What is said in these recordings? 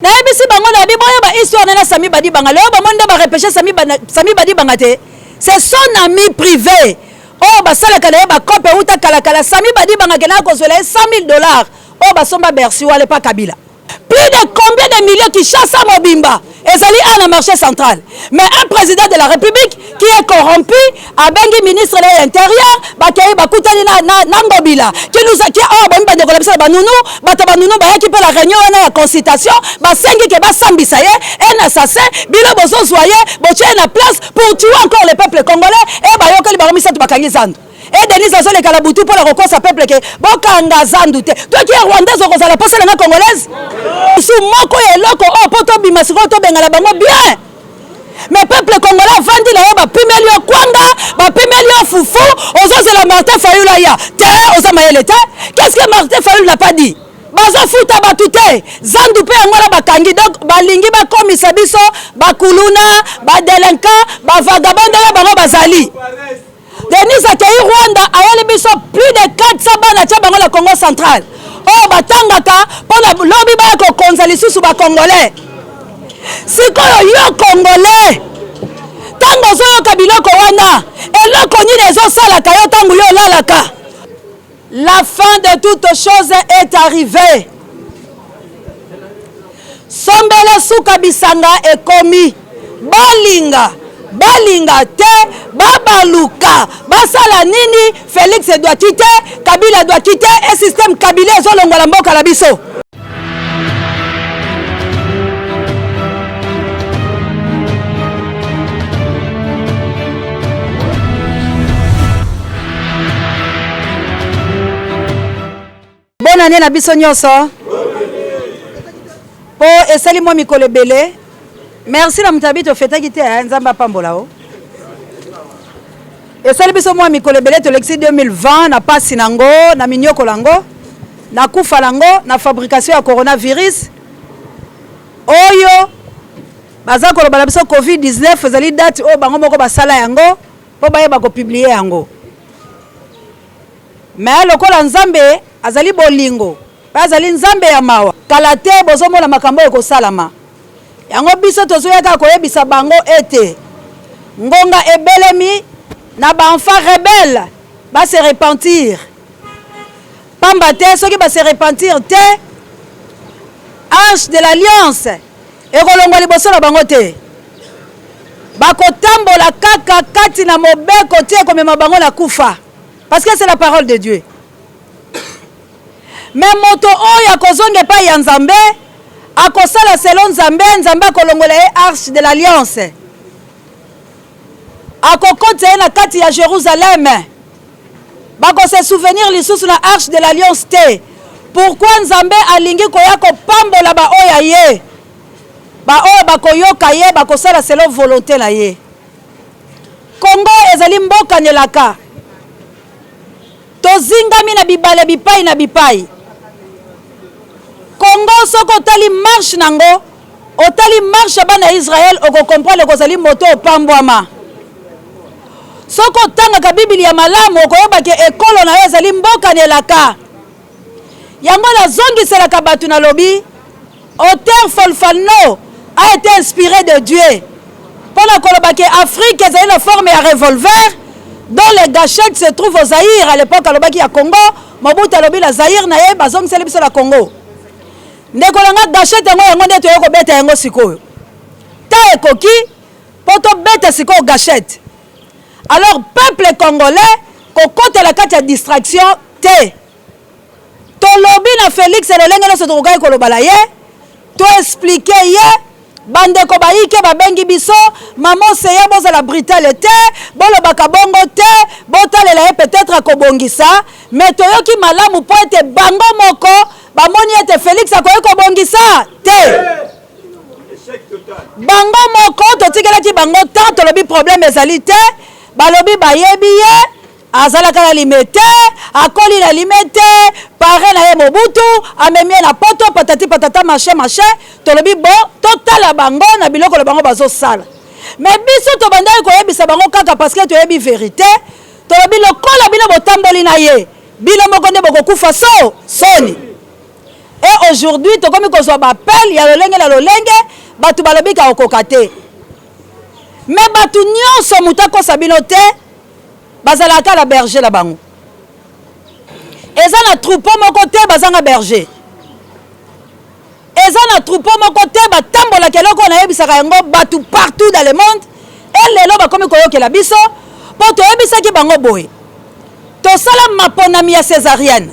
Nayebisi bango na bi boyeba histoire na Sami Badibanga. Lelo bamoni nde ba repêcher Sami Sami Badibanga te. C'est son ami privé. Oyo basalaka na ye ba cope euta kala kala. Sami Badibanga akendaka kozwela ye 100 000 dollars oyo basomba Bercy wana epa Kabila. Plus de combien de millions Kinshasa mobimba ezali awa na marché central. Mais un président de la République qui est corrompu abengi ministre na ye intérieur bakei bakutani na, na, na Ngobila qui nous a qui oyo bomi bandeko na biso na banunu bato banunu bayaki mpe na réunion wana ya consultation basengi ke basambisa ye un assassin bino bozozwa ye botie ye na place pour tuer encore le peuple congolais e bayokeli bango misato bakangi zandu e Denise azoleka na butu mpo na kokosa peuple ke bokanga zandu te toi qui est rwandaise okozala mposa na nga congolaise su moko ya eloko oyo mpo tobima sikoyo tobengana bango bien Mais peuple congolais avandi na yo bapimeli yo kwanga bapimeli yo fufu ozozela Martin Fayulu aya te oza mayele te qu'est-ce que Martin Fayulu n'a pas dit bazofuta bato te zandu mpe yango wana bakangi donc balingi bakomisa biso bakuluna badelinquant bavagabond ndenge bango bazali Denise akeyi Rwanda ayeli biso plus de 400 bana atia bango na Congo central oyo batangaka mpo na lobi baya kokonza lisusu ba congolais. Sikoyo yo congolais ntango ozoyoka biloko wana eloko nini ezosalaka yo ntango yo olalaka? La fin de toute chose est arrivée. Sombele suka bisanga ekomi. Balinga balinga te babaluka basala nini Felix doit quitter, Kabila doit quitter et système Kabila ezolongola mboka na biso. Bonne année na biso nyonso. Po esali mwa mikolo ebele. Merci na moto abi tofetaki te, eh, Nzambe apambola o. Esali biso mwa mikolo ebele tolekisi 2020 na pasi nango, na minyoko nango, na kufa nango, na fabrication ya coronavirus. Oyo baza koloba na biso COVID-19 ezali date oyo bango moko basala yango mpo bayeba kopublier yango. Mais lokola Nzambe azali bolingo pe azali Nzambe ya mawa, kala te bozomona makambo oyo ekosalama. Yango biso tozoya kaka koyebisa bango ete ngonga ebelemi na ba enfants rebelles ba se repentir. Pamba te soki ba se repentir te, arche de l'alliance ekolongwa liboso na bango te. Bakotambola kaka kati na mobeko ti ekomema bango na kufa. Parce que c'est la parole de Dieu. Mais moto oyo akozonga epai ya Nzambe, akosala selon Nzambe, Nzambe akolongola ye arche de l'alliance. Akokotisa ye na kati ya Jérusalem. Bako se souvenir lisusu na arche de l'alliance te. Pourquoi Nzambe alingi koya kopambola ba oyo ya ye? Ba oyo bakoyoka ye, bakosala selon volonté na ye. Congo ezali mboka n'elaka. Tozingami na bibale bipai na bipai. Congo soki otali marche nango, otali marche ya bana ya Israël oko comprendre que ozali moto opambwama. Soki otangaka Biblia malamu okoyeba ke ekolo na yo ezali mboka n'elaka. Yango nazongiselaka bato nalobi Auteur Folfalno a ete inspire de Dieu mpo na koloba ke Afrique ezali na forme ya revolver dont les gachettes se trouvent au Zaïre. À l'époque alobaki ya Congo, Mobutu alobi na Zaïre na ye bazongiseli biso na Congo. Ndeko na nga gachette yango yango nde toye kobeta yango sikoyo. Temps ekoki mpo tobeta sikoyo gachette. Alors peuple congolais kokotela kati ya distraction te. Tolobi na Felix lolenge nionso tokokaki koloba na ye, to expliquer ye, bandeko bayike babengi biso, maman Ocean bozala brutale te, bolobaka bongo te, botalela ye peut-etre akobongisa, mais toyoki malamu mpo ete bango moko bamoni ete Felix akoki kobongisa te. Bango moko totikelaki bango temps, tolobi problème ezali te, balobi bayebi ye, Azalaka na limete, akoli na limete, parrain na ye Mobutu amemi ye na poto patati patata machin machin, tolobi bon totala bango na biloko na bango bazosala. Mais biso tobandaki koyebisa bango kaka parce que toyebi verite, tolobi lokola bino botamboli na ye, bino moko nde bokokufa so soni. Et aujourd'hui tokomi kozwa ba appel ya lolenge na lolenge, bato balobi ka okoka te. Mais bato nyonso moto akosa bino te, bazalaka na berger na bango. Eza na troupeau moko te bazanga berger. Eza na troupeau moko te batambolaka eloko oyo nayebisaka yango bato partout dans le monde. E lelo bakomi koyokela biso mpo toyebisaki bango boye. Tosala maponami ya césarienne.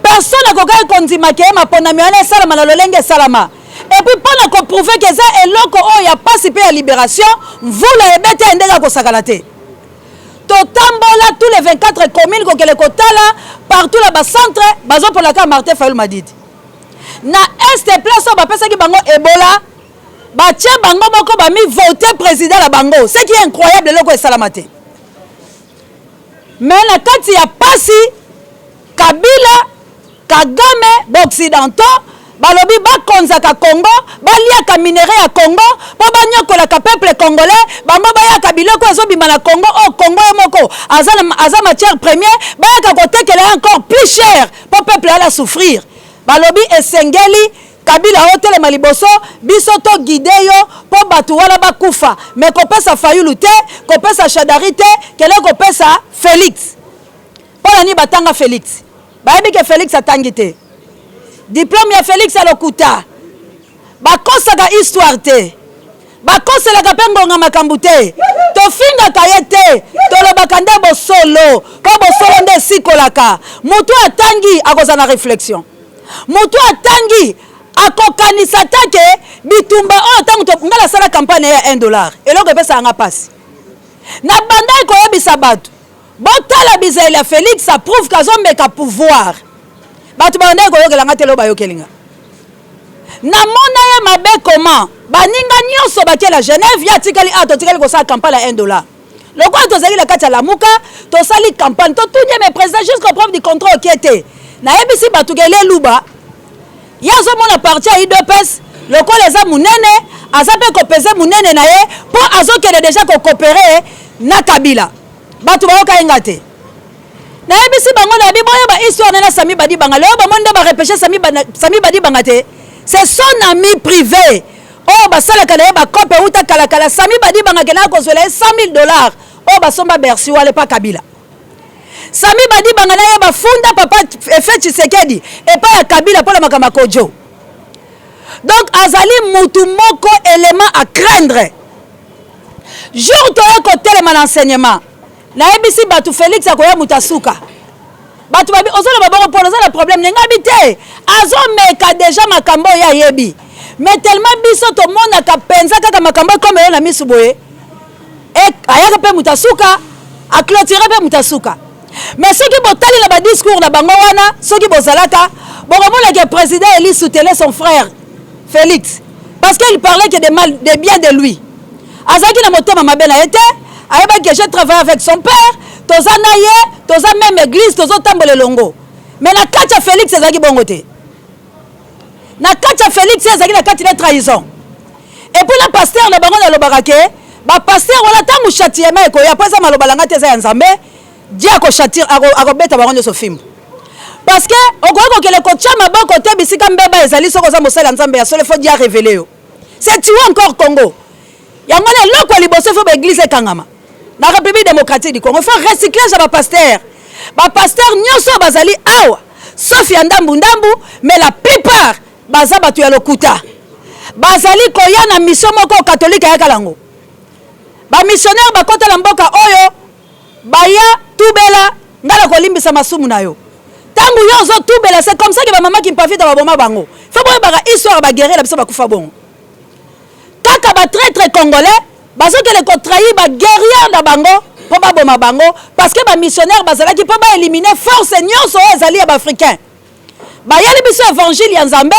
Personne akokaki kondima ke maponami wana esalama na lolenge esalama. Et puis mpo na koprouve ke eza eloko oyo ya pasi mpe ya libération, mvula ebete ya ndenge akosakana te. Totambola tous les 24 communes kokende kotala partout na bacentre, bazopola kaka Martin Fayulu Madidi. Na est place oyo bapesaki bango Ebola, batie bango moko bami voter président na bango, ce qui est incroyable, eloko esalama te. Mais na kati ya pasi, Kabila, Kagame, baoccidentaux balobi bakonzaka Congo, baliaka minerai ya Congo mpo banyokolaka peuple congolais. Bango bayaka biloko ezobima na Congo, oyo Congo ye moko aza, aza matière première, bayaka kotekela ye encore plus cher mpo peuple ala souffrir. Balobi esengeli Kabila otelema liboso biso toguide yo mpo bato wana bakufa. Me kopesa Fayulu te, kopesa Shadari te, kende kopesa Félix. Mpo na nini batanga Félix? Bayebi ke Félix atangi te. Diplôme ya Félix alokuta. Bakosaka histoire te, bakoselaka mpe ngonga makambo te. Tofingaka ye te, tolobaka nde bosolo, mpo bosolo nde esikolaka. Motu atangi akozala na réflexion, motu atangi akokanisa ta ke bitumba oyo ntango ngai nasala campagne ya 1 dollar, eloko epesaka nga mpasi. Na bandaki koyebisa bato, botala bizaleli ya Félix, ça prouve kazomeka pouvoir. Bato bandaki koyokela nga te, lelo bayokeli nga. Namona ye mabe comment baninga nyonso bakela Genève, ye atikali awa. Totikali kosala campagne ya 1 dollar. Lokola tozalaki na kati ya Lamuka, tosali campagne, totuni ye: "Mais président, jusqu'au preuve du contraire, okie te?" Nayebisi bato ke leluba ye azomona parti ya UDPS lokola eza monene, aza mpe kopese monene na ye mpo azokende déjà kocoopérer na Kabila. Bato bayoka ye nga te. Nayebisi bango na yebi boyeba histoire nena Sami Badibanga. Lelo bamoni nde barepêche Sami Badibanga te, c'est son ami privé oyo basalaka na ye bakope euta kalakala. Sami Badibanga akendaka kozwela ye 100 000 $ oyo basomba Bercy wana epa Kabila. Sami Badibanga na ye bafunda papa Efe Tshisekedi epai ya Kabila mpona makambo ya Kojo. Donc azali mutu moko élément à craindre. Jour toye kotelema na enseignement, nayebisi bato Félix akoya moto asuka. Bato babi ozoloba bongo mpona oza na problème ne ngabi te. Azomeka déjà makambo oyo ayebi, mais tellement biso tomonaka mpenza kaka makambo ekomelo na misu boye, ayaka mpe moto asuka, aclôture mpe moto asuka. Mais soki botali na badiscours na bango wana, soki bozalaka, bokomona ke président élu soutenait son frère Félix, parce qu'il parlait que de mal, de bien de lui. Azalaki na motema mabe na ye te. Ayebaki ke je travaille avec son père, toza na ye, toza même église, tozotambola elongo. Mais na kati ya Félix ezalaki bongo te. Na kati ya Félix ezalaki na kati na trahison. Et puis na pasteur na bango, nalobaka ke bapasteur wana, ntango châtiement ekoya, mpo eza maloba langa te, eza ya Nzambe, Dieu akochâtier, akobeta bango nyonso fimbu, parce que okoki kokende kotia maboko te bisika mbeba ezali. Soki oza mosali ya Nzambe ya solo, faut Dieu arévéler yo. C'est tuer encore Congo. Yango wana eloko ya liboso, faut baéglise ekangama na République démocratique du Congo. Faut recyclage ya bapasteur. Bapasteur nyonso oyo bazali awa, sauf ya ndambu ndambu, mais la plupart baza bato ya lokuta. Bazali koya na mission moko catholique ayaka yango. Bamissionnaire bakɔta na mboka oyo, baya tubela ngai na kolimbisa masumu na yo. Ntango yo ozotubela, c'est comme ça ke bamama Kimpavita baboma bango. Faut boyebaka histoire, baguerrier na biso bakufa bongo. Kaka batraître congolais bazokende kotrahir baguerrière na bango mpo baboma bango, parce que bamissionnaire bazalaki mpo baélimine force nyonso oyo ezali ya baafricain. Bayeli biso évangile ya Nzambe,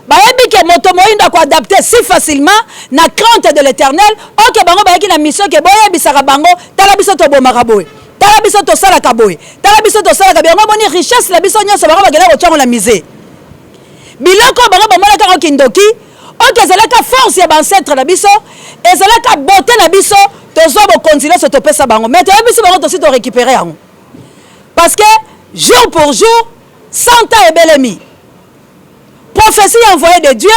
bayebi ke moto moyindo akoadapte si facilement na crainte de l'Éternel. Oke bango bayaki na mission ke boyebisaka bango: tala biso tobomaka boye, tala biso tosalaka boye, tala biso tosalaka boye. Yango omoni richesse na biso nyonso, bango bakenda kotiango na musée. Biloko bango bamonaka yango kindoki. Oke ezalaka force ya baancêtre na biso, ezalaka beauté na biso. Tozwa bokonzi nyonso, topesa bango, mais toyebisi bango tosi torécupéré yango, parce que jour pour jour 100 ans ebelemi. Prophetie ya envoye de Dieu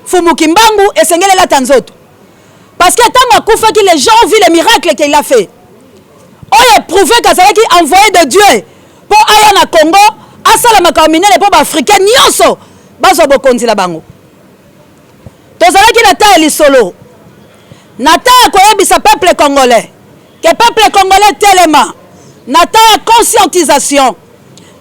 Mfumu Kimbangu esengeli elata nzoto. Parce que tango akufaki les gens ont vu les miracles qu'il a fait. Oyo eprouve qu'azalaki envoye de Dieu po aya na Congo asala makambo minene po ba africains nionso bazwa bokonzi na bango. Tozalaki na temps ya lisolo. Na temps ya koyebisa peuple congolais que peuple congolais telema. Na temps ya conscientisation.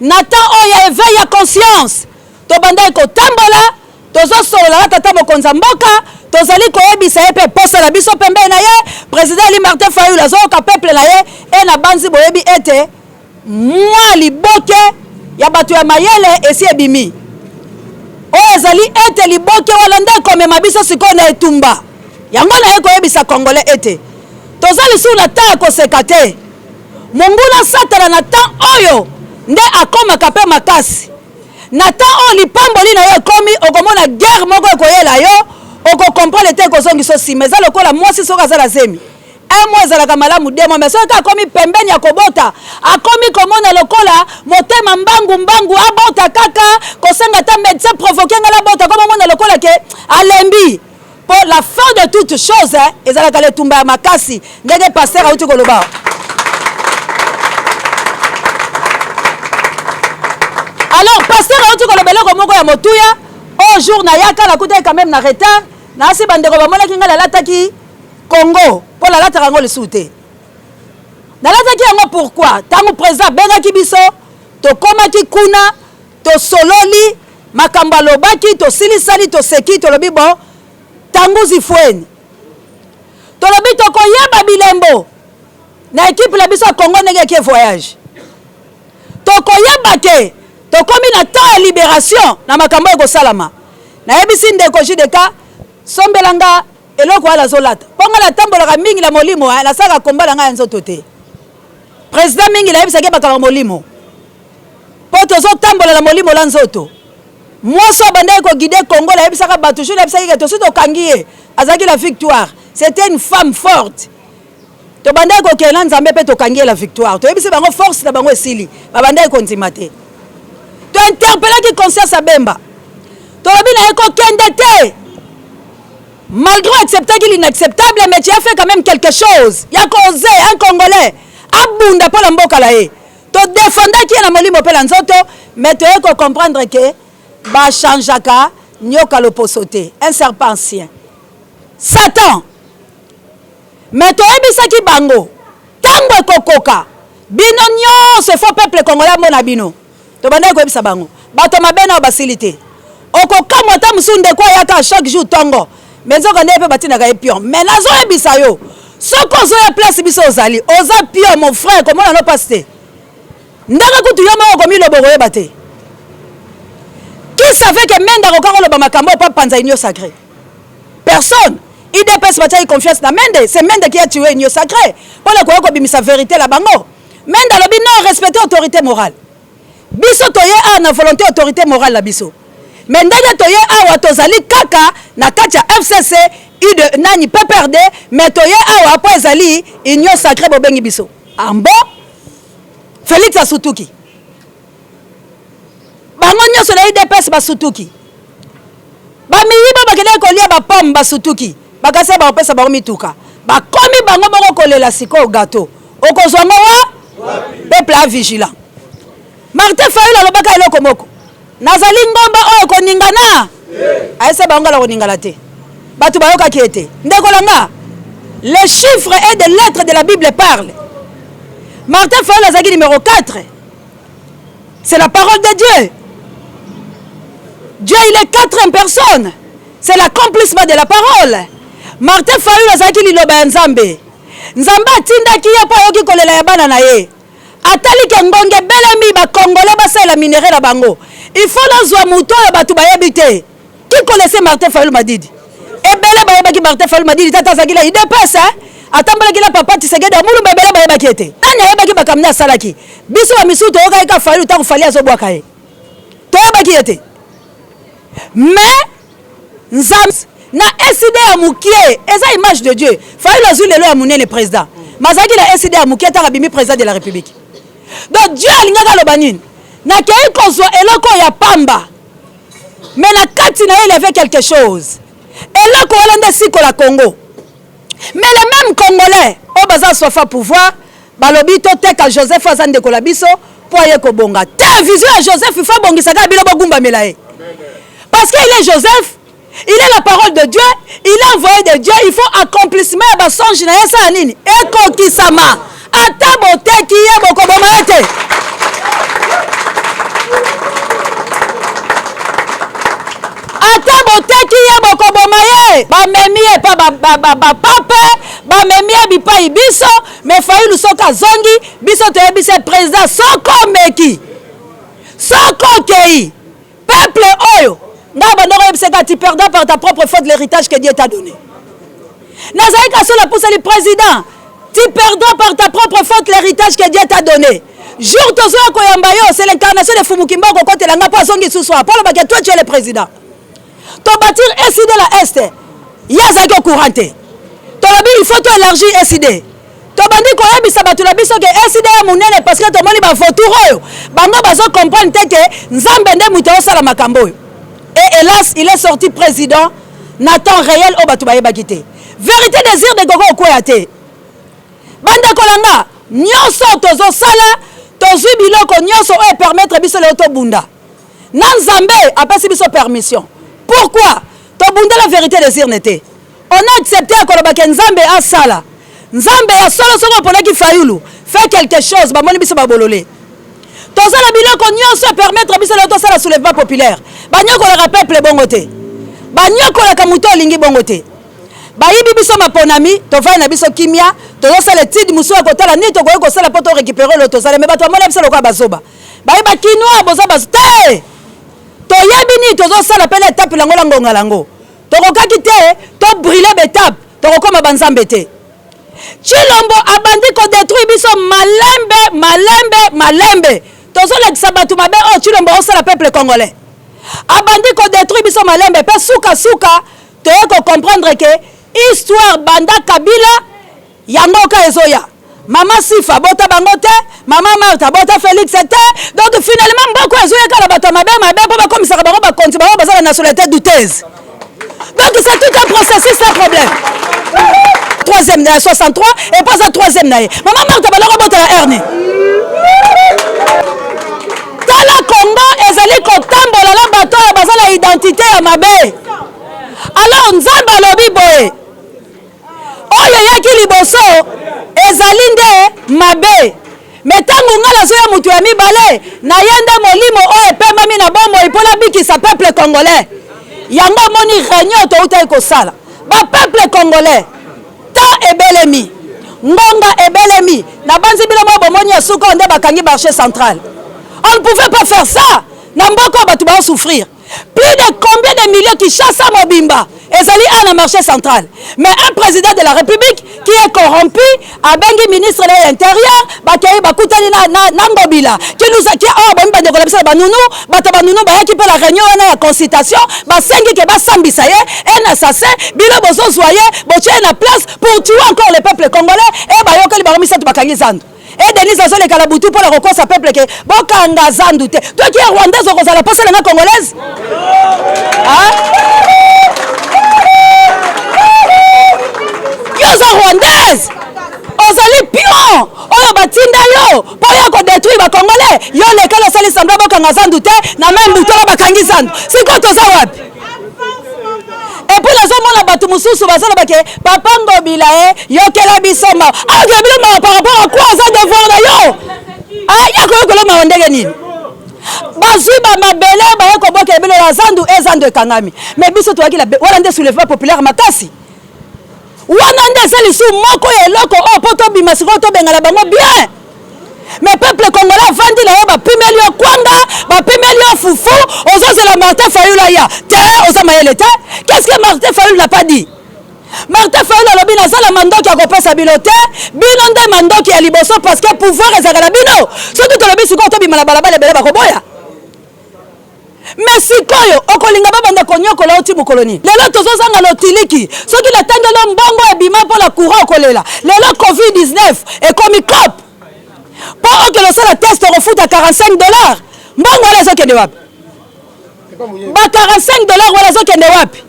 Na temps oyo ya eveil ya conscience. Tobandaki kotambola, tozosolola na tata mokonzi ya mboka, tozali koyebisa ye mpe posa na biso pembeni na ye. President Eli Martin Fayulu azoyoka peuple na ye e nabanzi boyebi ete mwa liboke ya bato ya mayele esi ebimi. Oyo ezali ete liboke wana nde ekomema biso sikoyo na etumba. Yango naye koyebisa Congolais ete toza lisusu na temps ya koseka te. Monguna Satana na temps oyo nde akomaka mpe makasi. Na temps oyo lipamboli na yo ekomi, okomona guerre moko ekoyela yo, oko comprendre te, ekozongisa yo sima. Eza lokola mwasi soki aza na zemi, un mois ezalaka malamu, deux mois, mais soki kaka akomi pembeni ya kobota, akomi komona lokola motema mbangu mbangu, abota kaka, kosenga ata medecin provoquer nga nabota, akomi komona lokola ke alembi. Po la fin de toute chose ezalaka letumba ya makasi ndenge pasteur auti koloba. Alors pasteur auti koloba eloko moko ya motuya oyo jour nayaka nakutaki quand même na retard, nasi bandeko bamonaki ngai nalataki Congo mpo nalataka yango lisusu te. Nalataki yango pourquoi? Ntango président abengaki biso tokomaki kuna Tosololi makambo alobaki, tosilisani, toseki, tolobi bon, tanguzi fueni. Tolobi tokoyeba bilembo na equipe na biso ya Congo ndenge eke voyage. Tokoyeba ke tokomi na temps ya liberation na makambo ekosalama. Nayebisi ndeko JDK, sombela nga eloko wana azolata. Po nga natambolaka mingi na molimo, nasalaka combat na nga ya nzoto te. President mingi nayebisaki ye makambo ya molimo. Po tozo tambola na molimo la nzoto. Mwasi oyo abandaki ko guider Congo nayebisaka batu jour nayebisaki ke tosi tokangi ye azalaki la victoire c'etait une femme forte tobandaki kokende na Nzambe pe tokangi ye la victoire toyebisi bango force na bango esili babandaki kondima te to interpelaki conscience ya Bemba tolobi na ye kokende te malgré acceptaki l'inacceptable mais tu as fait quand même quelque chose ya ko oser un Congolais abunda mpo na mboka la ye To defendaki ye na molimo pe na nzoto mais toye ko comprendre que ba changeaka nioka loposo te, un serpent ancien. Satan! Mais toyebisaki bango tango ekokoka bino nionso il faut peuple congolais amona bino. Tobandaki koyebisa bango bato mabe nao basili te. Okokamwa ata mosusu ndeko ayaka chaque jour tongo mais nzoka nde ye pe batindaka ye pion. Mais nazoyebisa yo soki ozoya place biso ozali oza pion mon frère komona no pasi te. Ndenge kutu yo moko okomiloba okoyeba te. Qui savait que Mende akoka koloba makambo oyo po apanza union sacree? Personne. Udps batiaki confiance na Mende, c'est Mende qui a tue union sacree pona koya kobimisa verite na bango. Mende alobi non respecter autorite morale. Biso toye awa na volonte autorite morale na biso. Mais ndenge toye awa tozali kaka na kati ya FCC, UD, nani PPRD, mais toye awa po ezali union sacree bobengi biso. Ah bon? Felix asutuki. Bango nyoso na UDPS basutuki. Ba miyibi oyo bakendaki kolia ba pomme basutuki. Bakasi bakopesa bango mituka. Bakomi bango moko kolela sikoyo gateau. Okozwa yango wa? Peuple a vigilant. Martin Fayulu alobaka eloko moko. Nazali ngomba oyo koningana. Ayesa bango ngala koningana te. Bato bayokaki ye te. Ndeko na nga, les chiffres et des lettres de la Bible parlent. Martin Fayulu azalaki numéro 4. C'est la parole de Dieu. Dieu, il est quatrième personne. C'est l'accomplissement de la parole. Martin Fayulu azalaki liloba ya Nzambe. Nzambe atindaki ye mpo ayoki kolela ya bana na ye. Atali ke ngonga ebelemi ba Congolais basalela minerais na bango. Il faut nazwa moto oyo bato bayebi te. Qui connaissait Martin Fayulu Madidi? Ebele bayebaki Martin Fayulu Madidi tata azalaki na UDPS hein? Atambolaki na papa Tshisekedi ya Mulumba ebele bayebaki ye te. Nani ayebaki makambo nde asalaki? Biso ba misusu toyokaki kaka Fayulu ntango Fally azobwaka ye. Toyebaki ye te. Mais Nzambe na ECD ya mukie eza image de Dieu. Fayulu azwi lelo ya munene president. Mais azalaki na ECD ya mukie ntango abimi president de la République. Donc Dieu alingaki aloba nini? Nakei kozwa eloko ya pamba. Mais na kati na ye il y avait quelque chose. Eloko wana nde sikola Congo. Mais les mêmes Congolais oyo baza soif pouvoir balobi toteka Joseph aza ndeko na biso mpo aye kobonga te. Vision ya Joseph il faut abongisa kaka bino bogumbamela ye parce que il est Joseph. Il est la parole de Dieu, il est envoyé de Dieu, il faut accomplissement ya basonge na ye esala nini? Ekokisama. Ata boteki ye bokoboma ye te. Ata boteki ye bokoboma ye. Bamemi ye pa bapape, bamemi ye bipai biso, mais Fayulu soki azongi, biso toyebisi ye président soko omeki, soko okei Peuple oyo nga banda koyebisa ka tu perdras par ta propre faute l'héritage que Dieu t'a donné. Nazali kasola pusali président, tu perdras par ta propre faute l'héritage que Dieu t'a donné. Jour tozoya koyamba yo, c'est l'incarnation de Fumu Kimbangu kokotela nga po azongi susu awa. Po alobaka toi tu es le président. To bâtir SID la Est. Ye azalaki au courant te. Tolobi il faut to élargir SID. Tobandi koyebisa bato na biso ke ECD ya monene parce que tomoni ba vautours oyo bango bazo comprendre te ke Nzambe nde moto azosala makambo oyo. Et hélas, il est sorti président na temps réel oyo bato bayebaki te. Vérité des urnes ekoki kokweya te. Bandeko na nga, nyonso tozosala, tozwi biloko nyonso oyo epermettre biso lelo tobunda. Na Nzambe apesi biso permission. Pourquoi? Tobundela vérité des urnes te. On a accepte ya koloba ke Nzambe asala. Nzambe ya solo soki oponaki Fayulu, fait quelque chose, bamoni biso ba bolole. Toza na biloko nyonso e permettre biso lelo tosala soulèvement populaire. Banyokolaka peuple bongo te. Banyokolaka moto olingi bongo te. Bayibi biso maponami, tovandi na biso kimia, tozosala etide mosusu ya kotala nini tokoki kosala mpo to récupérer oyo tozali. Mais bato bamoni biso lokola bazoba. Bayi ba Kinois boza bazo te. Toyebi nini tozosala mpe na etape lango na ngonga lango. Tokokaki te to brûler ba étapes, tokokoma ba nzambe te. Tshilombo abandi ko détruire biso malembe malembe malembe. Tozolakisa bato mabe oyo Tshilombo osala peuple congolais. Abandi ko détruire biso malembe pe suka suka toye ko comprendre que histoire banda Kabila Yango ka ezoya. Mama Sifa abota bango te, mama Marthe abota Felix te. Donc finalement mboko ezoya kaka na bato ya mabe mabe mpo bakomisaka bango bakonzi bango baza na nationalité douteuse. Donc c'est tout un processus un problème. Troisième na 63 et pas troisième na ye. Mama Marthe baloko bota na hernie. Tala Congo ezali kotambola na bato oyo baza na identité ya mabe. Alors Nzambe alobi boye Oyo eyaki liboso ezali nde mabe. Me ntango ngai nazoya moto ya mibale, naye nde molimo oyo epemami na bomoi mpo nabikisa peuple congolais. Yango omoni reunion toutaki kosala. Ba peuple congolais, temps ebelemi, ngonga ebelemi. Nabanzi bino moko bomoni ya suka oyo nde bakangi marché central. On ne pouvait pas faire ça na mboka oyo bato bao souffrir. Plus de combien de millions Kinshasa mobimba ezali awa na marché central. Mais un président de la République qui est corrompu abengi ministre na intérieur bakei bakutani na, na, na Ngobila qui nous a qui oh bomi bandeko na biso na banunu bato banunu bayaki mpe la réunion wana ya consultation basengi ke basambisa ye un assassin bino bozozwa ye botie ye na place pour tuer encore le peuple congolais e bayokeli bango misato bakangi zando e Denise azoleka na butu mpo na kokosa peuple ke bokanga zandu te. Toi qui es rwandaise okozala posa na nga congolaise? Hein? Yo oza rwandaise, ozali pion oyo batinda yo mpo oya kodetruire bacongolais. Yo lekala osali semblant bokanga zandu te, na meme butu wana bakangi zandu. Sikoyo toza wapi? Epuis nazomona bato mosusu bazoloba ke papa Ngobila e yokela biso mawa. Ayokela bino mawa par rapport à quoi? Aza devoir na yo. Ah, ya koyokela mawa ndenge nini? Bazwi ba mabele baye kobwakela bino na zandu e zandu ekangami. Mais biso toyaki na wana nde soulèvement populaire makasi. Wana nde eza lisusu moko ya eloko oyo mpo tobima sikoyo tobengana bango bien. Mais peuple congolais avandi na yo, bapimeli yo kwanga, bapimeli yo fufu, ozozela Martin Fayulu aya te, oza mayele te. Qu'est-ce que Martin Fayulu n'a pas dit? Martin Fayulu alobi naza na mandoki ya kopesa bino te, bino nde mandoki ya liboso parce que pouvoir ezalaka na bino. Soki tolobi sikoyo tobima na balabala ebele bakoboya. Mais sikoyo okolinga babanda konyokola yo ti mokolo nini? Lelo tozozanga lotiliki, soki natangeli yo mbongo ebima mpo na courant okolela. Lelo covid 19 ekomi coop mpo okende osala test okofuta 45 dollars, mbongo wana ezokende wapi? Ba 45 $ wana ezokende wapi?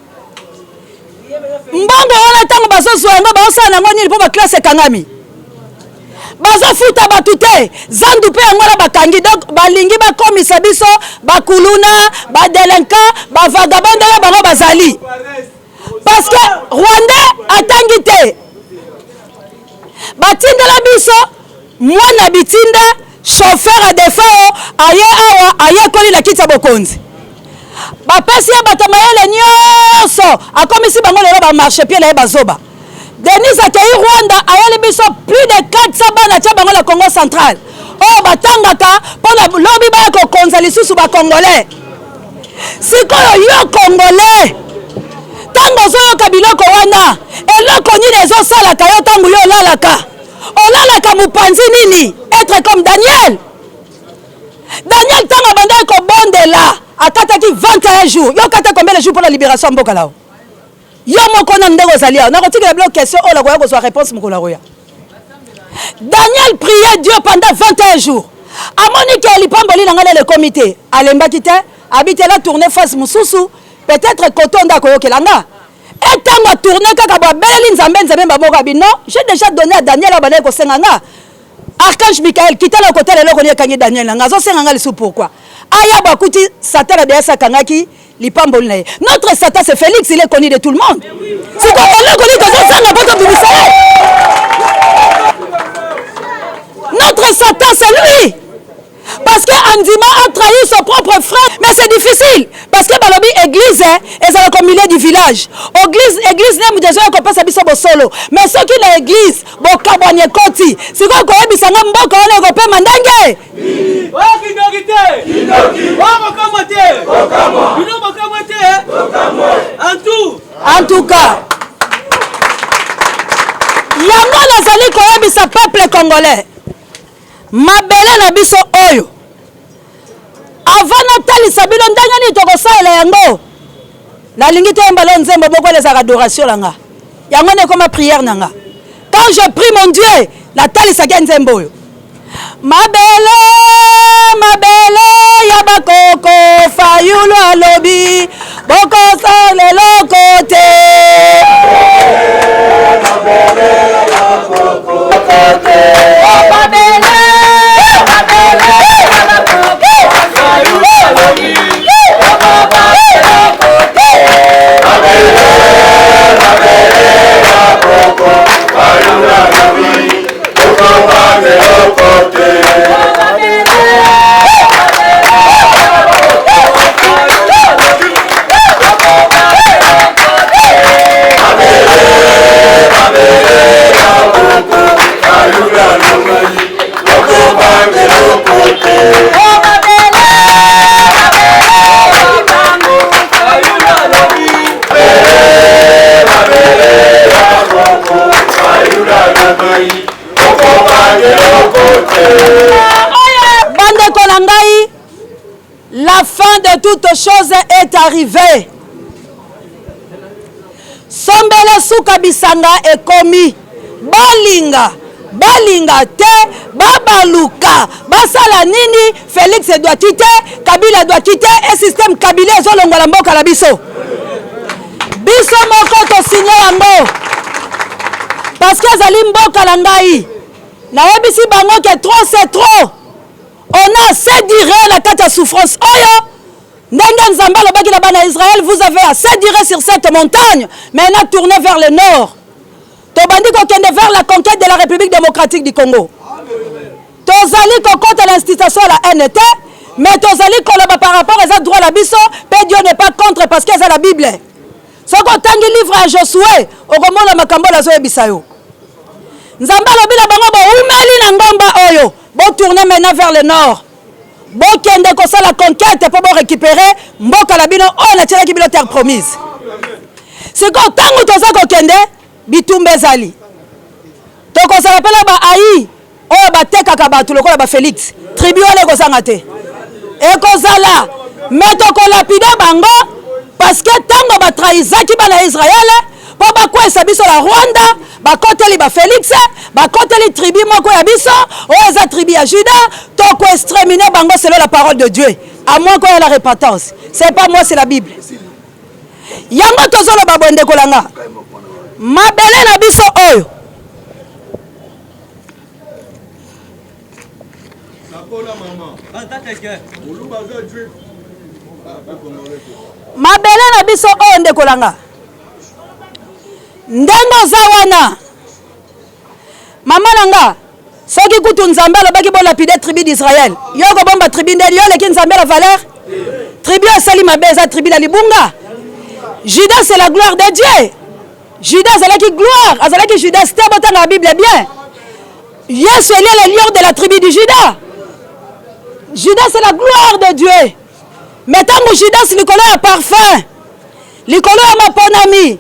Mbongo wana, ntango bazozwa yango, bazosala nango nini? Mpo baclasse ekangami, bazofuta bato te. Zandu mpe yango wana bakangi. Donc balingi bakomisa biso bakuluna, badélinquant, bavagabond, ndenge bango bazali, parce que Rwandais atangi te. Batindela biso mwana bitinda, chauffeur ya Defao, aye awa, ayekoli na kiti ya bokonzi, bapesi ye bato mayele nyonso, akomisi bango lelo bamarchepied na ye, bazoba. Denise akei Rwanda, ayeli biso plus de 400 bana, tia bango na Congo Central, oyo batangaka mpona lobi baya kokonza lisusu bacongolais. Sikoyo yo Congolais, ntango ozoyoka biloko wana, eloko nini ezosalaka yo? Ntango yo olalaka, olalaka mopanzi nini? Être comme Daniel. Daniel, ntango abandaki kobondela, akataki 21 jours. Yo kata combien de jours mpona libération ya mboka lao? Yo moko na ndenge ozali awa, nakotikela bilo question oyo, nakoya kozwa réponse mokolo akoya. Daniel priait Dieu pendant 21 jours. Amoni ke lipamboli na ngai nano ekomi te, alembaki te, abitela tourne face mosusu, peut-être koto nde akoyokela nga. E ntango atourne kaka bo, abeleli Nzambe, Nzambe bamoko abi: "Non, j'ai déjà donné à Daniel oyo bandaki kosenga nga." Archange Michael kitala kotala eloko nini ekangi Daniel na nga, azosenga nga lisusu pourquoi? Aya bo, akuti Satan na deyasi akangaki lipamboli na ye. Notre Satan, c'est Félix, il est connu de tout le monde. Siko eloko nini tozosanga mpo tobimisa ye? Notre Satan, c'est lui, parce que andima a trahi son propre frère. Mais c'est difficile, parce que balobi église ezalaka au milieu du village. Église, église nde moto ezoya kopesa biso bosolo. Mais soki na église bokabwani ekoti, sikoyo koyebisanga mboka wana ekopema ndenge? Okindoki te, okokamwa te, bino bokamwa te antu. En tout cas, yango nazali koyebisa peuple congolais, mabele na biso oyo, avant natalisa bino ndenge nini tokosalela yango, nalingi toyemba lo nzembo moko oyo ezalaka adoration na nga. Yango nde ekoma prière na nga. Quand je prie mon Dieu, natalisaki nzembo oyo: mabele, mabele ya bakoko. Fayulu alobi bokosala eloko te. Mabele, mabele ya bakoko. Fayulu alobi bokosala eloko te. Mabele, mabele ya koko. Fayulu alobi bokobanga eloko te. Mabele, mabele ya bakoko. Fayulu alobi bokobanga eloko te. Mabele, mabele ya koko. Fayulu alobi bokobanga eloko te. Oh, mabele, mabele ya Kimbangu. Fayulu alobi. Mabele ya koko. Fayulu alobi bokobanga eloko te. Bandeko na ngai, la fin de toute chose est arrivée. Sombele suka bisanga ekomi. Balinga balinga te, babaluka basala nini, Félix doit quitter, Kabila doit quitter. E système Kabila ezolongola mboka na biso. Biso moko tosigne yango, parce que ezali mboka na ngai. Nayebisi bango ke trop, c'est trop. On a assez duré na kati ya souffrance oyo. Ndenge Nzambe alobaki na bana ya Israël: "Vous avez assez duré sur cette montagne, maintenant tournez vers le nord." Tobandi kokende vers la conquête de la République démocratique du Congo. Tozali kokɔta na institution ya la haine te, mais tozali koloba par rapport eza droit na biso. Mpe Dieu n'est pas contre, parce que eza la Bible. Soki otangi livre ya Josue, okomona makambo oyo azoyebisa yo. Nzambe alobi na bango: "Boumeli na ngomba oyo, botourne maintenant vers le nord, bokende kosala conquête mpo borécupérer mboka na bino oyo natielaki bino, terre promise." Sikoyo ntango toza kokende, bitumba ezali. Tokozala mpe na baai oyo batekaka bato lokola bafélix. Tribu wana ekozanga te, ekozala, me tokolapider bango, parce que ntango batrahizaki bana ya Israele mpo bakwesa biso na Rwanda. Bakoteli ba Felix, bakoteli tribu moko ya biso, oyo eza tribu ya Juda, toko exterminer bango selon la parole de Dieu. À moins qu'on ait la repentance. C'est pas moi, c'est la Bible. Yango tozoloba boye ndeko na nga. Mabele na biso oyo mabele na biso oyo ndeko na nga ndenge oza wana mama na nga soki kutu nzambe alobaki bolapide tribu d'israël yo okobomba tribu ndeni yo oleki nzambe la valeur tribu asali mabe eza tribu na libunga judas c'est la gloire de dieu judas azalaki gloire azalaki judas te botanga bible bien yesu elie le lion de la tribu du judas judas c'est la gloire de dieu mais ntango judas likolo ya parfum Likolo ya maponami,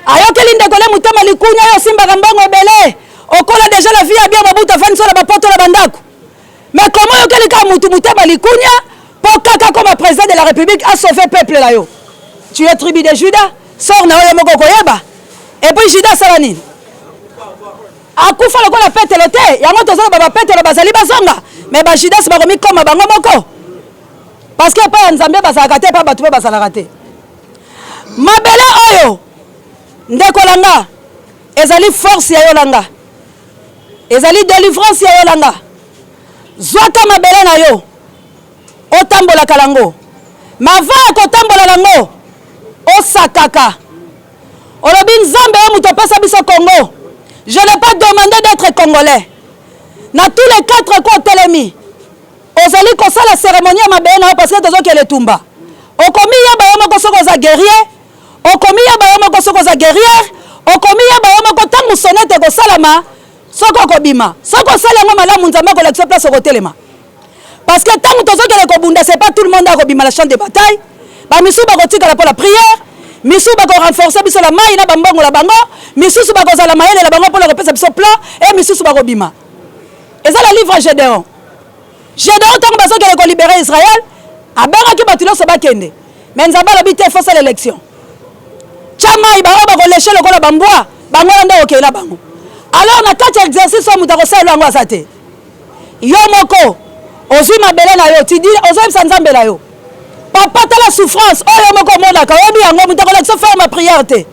ayokeli ndeko ne motema likunya, yo osimbaka mbongo ebele, okola deja na vie ya bien, Mobutu afandisi yo na bapoto na bandako, mais comment oyokeli kaka mutu motema likunya po kaka akoma president de la republique a sauver peuple na yo? Tu es tribu de Judas, sort na yo yo moko okoyeba. Et puis Judas asala nini? Akufa lokola Petelo te, yango tozoloba ba Petelo bazali bazonga, mais ba Judas bakomikoma bango moko. Parce que epai ya Nzambe bazalaka te, epai bato mpe bazalaka te. Mabele oyo ndeko na nga ezali force ya yo na nga, ezali delivrance ya yo na nga. Zwaka mabele na yo otambolaka nango, mais avant ya kotambola nango osakaka olobi Nzambe yo moto opesa biso Congo, je n'ai pas demandé d'être congolais. Na tous les quatre coins otelemi Ozali kosala ceremonie ya mabele na yo parce que tozokende etumba. Okomiyeba yo moko soki oza guerrier, okomiyeba yo moko soki oza guerrière, okomiyeba yo moko ntango sonnette ekosalama soki okobima. Soki osali yango malamu, Nzambe akolakisa place okotelema. Parce que ntango tozokende kobunda, c'est pas tout le monde akobima na champ de bataille. Ba misusu bakotikala mpo na prière, misusu bako renforcer biso na mayi na bambongo na bango, misusu bakozala mayele na bango mpo na kopesa biso plan, et misusu bakobima. Eza na livre ya Gedeon. Gedeon ntango bazokende kolibere Israël, abengaki bato nyonso bakende, mais Nzambe alobi te, faut sala election. Tya mai, baoyo bakoleshe lokola bambwa, bango wana nde okei na bango. Alors na kati ya exercice oyo moto akosalela yango aza te. Yo moko ozwi mabele na yo, tu dis, ozoyebisa Nzambe na yo, papa tala souffrance oyo yo moko omonaka, oyebi yango, moto akolakisa forme ya prière te.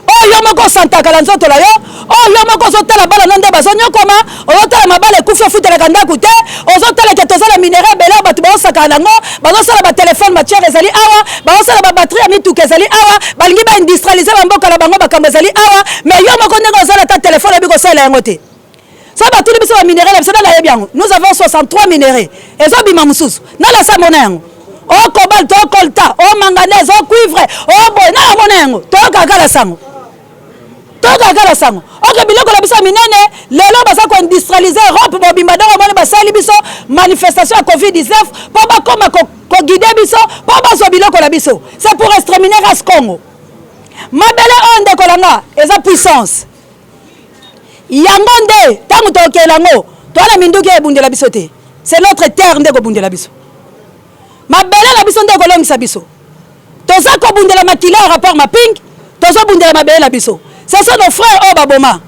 Oyo yo moko osantaka na nzoto na yo, oyo yo moko ozotala bana no nde bazonyokoma, ozotala mabala ekufi ofutelaka ndako te, ozotala ke toza na minerai ebele oyo bato bazosakana nango, bazosala batelefone matière ezali awa, bazosala babatterie ya mituka ezali awa, balingi baindustrialize bamboka na bango, makambo ezali awa, mais yo moko ndenge oza na ata telefone oyebi kosalela yango te. Soki batuni biso ba minerais na biso nani ayebi yango? Nous avons 63 minerais. Ezobima mosusu. Nani asi amona yango? O cobalt, o coltan, o manganèse, o cuivre, o boye. Nani amona yango? Toyokaka kaka sango. Toyokaka kaka sango. Ok, biloko na biso ya minene lelo baza ko industrialiser Europe mobimba donc omoni basali biso manifestation ya Covid-19 mpo bakoma ko, ko guider biso mpo bazwa biloko na biso. C'est pour exterminer race Congo. Mabele oyo ndeko na nga eza puissance. Yango nde tango tokokende yango toza na minduki oyo ebundela biso te. C'est notre terre nde ekobundela biso. Mabele na biso nde ekolongisa biso. Toza kobundela makila ya rapport mapping, tozobundela mabele na biso. Ce sont nos frères oyo baboma.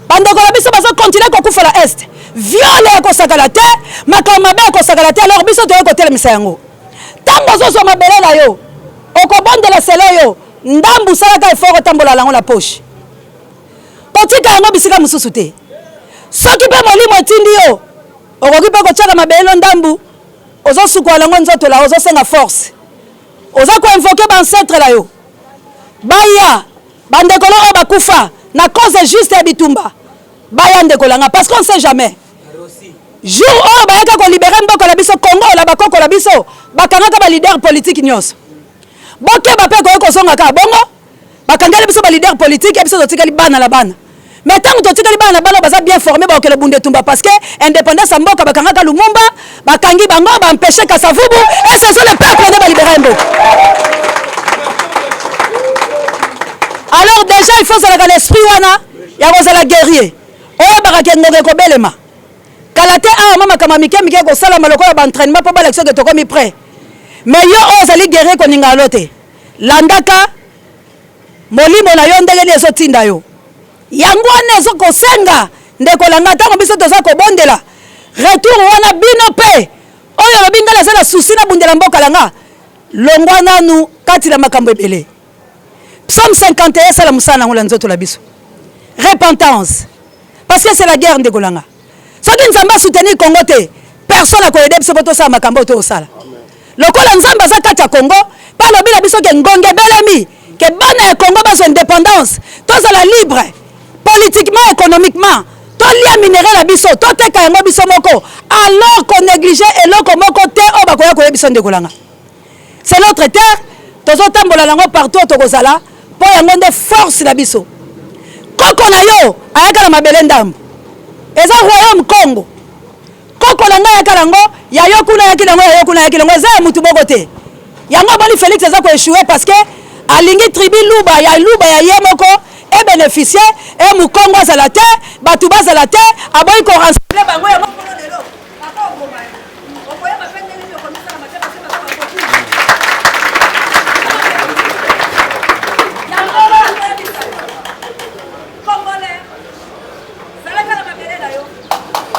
Bandeko na biso bazo continuer kokufa na Est. Viol ya kosakana te, makambo mabe ya kosakana te, alors biso toyei kotelemisa yango. Tango ozozwa mabele na yo, okobondela selo yo, ndambu salaka effort otambola nango na poche. Kotika yango bisika mosusu te. Soki mpe molimo etindi yo, okoki mpe kotyaka mabele no ndambu, ozosukola yango nzoto la, ozosenga force. Oza ko invoquer ba ancêtres na yo. Baya, bandeko no oyo bakufa na cause juste ya bitumba. Baya ndeko na nga parce qu'on sait jamais. Jour oyo bayaka ko libérer mboka na biso Congo na bakoko na biso, bakangaka ba leader politique nyonso. Bokeba mpe ekoki kozonga kaka bongo. Bakangeli biso ba leader politique ya biso totikali bana na bana. Mais tango totikali bana na bana baza bien formé bakokende bunda etumba parce que indépendance ya mboka bakangaka Lumumba, bakangi bango ba empêcher Kasavubu et ce sont les peuples nde ba libérer mboka. Alors déjà il faut ozalaka na esprit wana ya kozala guerrier. Oyebaka ke ngonga ekobelema. Kala te awa mwa makambo ya mike mike ekosalama lokola ba entraînement mpo balakisa ke tokomi prêt. Mais yo oyo ozali guerrier koningana no te. Landaka molimo na yo ndenge nini ezotinda yo. Yango wana ezo kosenga ndeko na nga ntango biso toza kobondela retour wana bino mpe oyo olobi ngai naza na souci nabundela mboka na nga longwa nanu kati na makambo ebele. Psaume 51 esala mosala nango na nzoto na biso. Repentance. Parce que c'est la guerre ndeko na nga. Soki Nzambe a soutenir Congo te, personne ako aider biso po tosala makambo oyo tosala. Lokola Nzambe aza kati ya Congo, pe alobi na biso ke ngonga ebelemi ke bana ya Congo bazwa independance, tozala libre politiquement, economiquement, tolia minerais na biso, toteka yango biso moko, alors ko negliger eloko moko te oyo bakoya koyebisa ndeko na nga. C'est notre terre, tozotambola nango partout oyo tokozala, mpo yango nde force na biso. Koko na yo ayaka na mabele ndambo, eza royaume Congo. Koko na ngai ayaka nango, ya yo kuna ayaki nango, ya yo kuna ayaki nango, eza ya mutu moko te. Yango omoni Felix aza ko echouer parce que alingi tribu Luba ya Luba ya ye moko e beneficier e Mukongo azala te, batu bazala te, aboyi ko rassembler bango yango mokolo lelo akoboma yo. Okoyeba pe ndenge nini okomisala mabe parce que baza ba copine. Yango wana koyebisa yo. Congolais, zalaka na mabele na yo.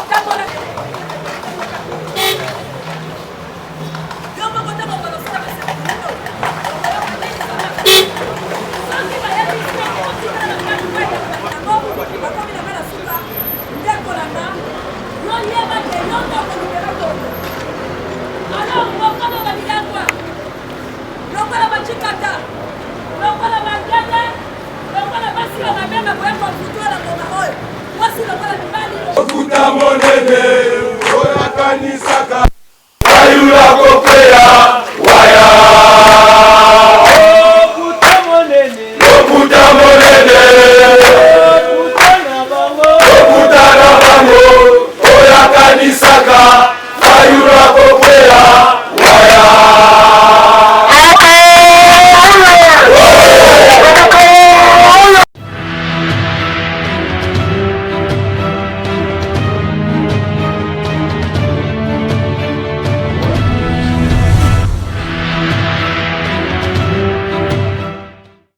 Tambola yo moko ntango okolo osala basekolino okoyoka ndenge soki bayebisi yo otikala na yango bakomi na nga na suka ndeko na nga yo yeba ke yo nde okolibera Kongo alors mokolo babilangwa lokola bacikata lokola bangene.